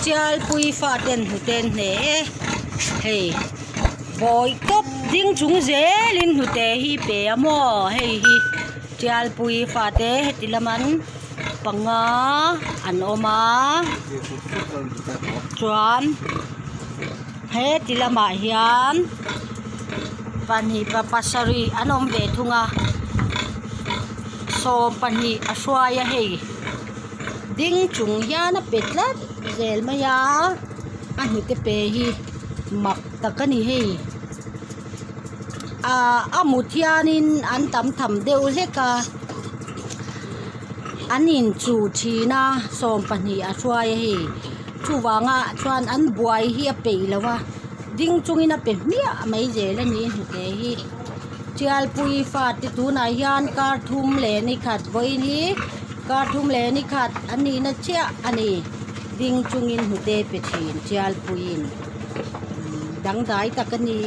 Chialpui faten hnute an hne e hei bawi tawp ding chung zelin hnute hi pe a maw hei hi Chialpui fate heti laman panga an awm a chuan heti lamah hian pahnih pa pasarih an awm ve thung a sawmpahnih a hruai a hei. Ding chung hian a pe tlat zel mai a a hnute pe hi mak tak a ni hei ah a mut hianin an tam tham deuh hlek a an inchuh thin a sawmpahnih a hruai a hei chuvanga chuan an buai hi a peih lo a ding chungin a pe hmiah mai zel a ni hnute hi Tialpui fate tunah hian kar thum leh ni khat vawiin hi. Kar thum leh ni khat an nihna chiah a ni. Ding chungin hnute pe thin Tialpuiin dangdai tak a ni.